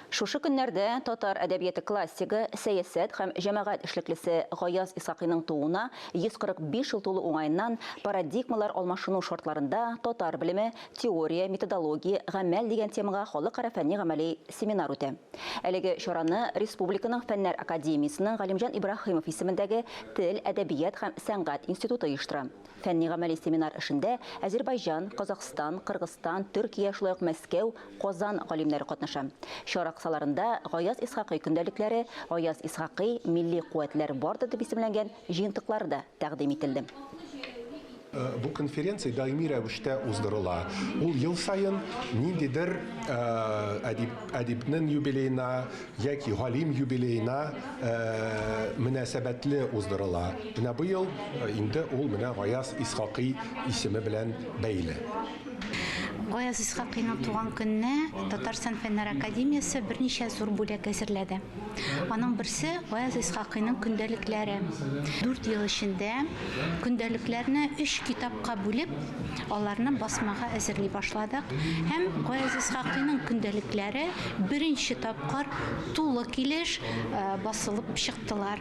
Шушы көннәрдә татар әдәбияты классигы, сәясәт һәм җәмәгать эшлеклесе Гаяз Исхакыйның тууына 145 ел тулу уңаеннан Парадигмалар алмашыну шартларында татар белеме, теория, методология, гамәл дигән темага халыкара фәнни-гамәли семинар үтә. Әлеге чараны республиканың Фәннәр академиясенең Галимҗан Ибраһимов исемендәге Тел, әдәбият һәм сәнгать институты оештыра. Фәнни-гамәли семинар эшендә Әзербайҗан, Казахстан, Кыргызстан, Төркия, шулай ук Мәскәү, Казан галимнәре катнаша. Чара кысаларында Гаяз Исхакый көндәлекләре, Гаяз Исхакый, милли куәтләр бардыр дип исемләнгән җыентыклары да тәкъдим ителде. Бу конференция даими рәвештә уздырыла. Ул ел саен ниндидер әдип, әдипнең юбилеена яки галим юбилеена мөнәсәбәтле уздырыла. Менә быел инде ул менә Гаяз Исхакый исеме белән бәйле. Гаяз Исхакыйның туган көненә Татарстан Фәннәр академиясе берничә зур бүләк әзерләде. Аның берсе Гаяз Исхакыйның көндәлекләре. 4 ел эчендә көндәлекләрне өч китапка бүлеп, аларны басмага әзерли башладык. Һәм Гаяз Исхакыйның көндәлекләре беренче тапкыр тулы килеш басылып чыктылар.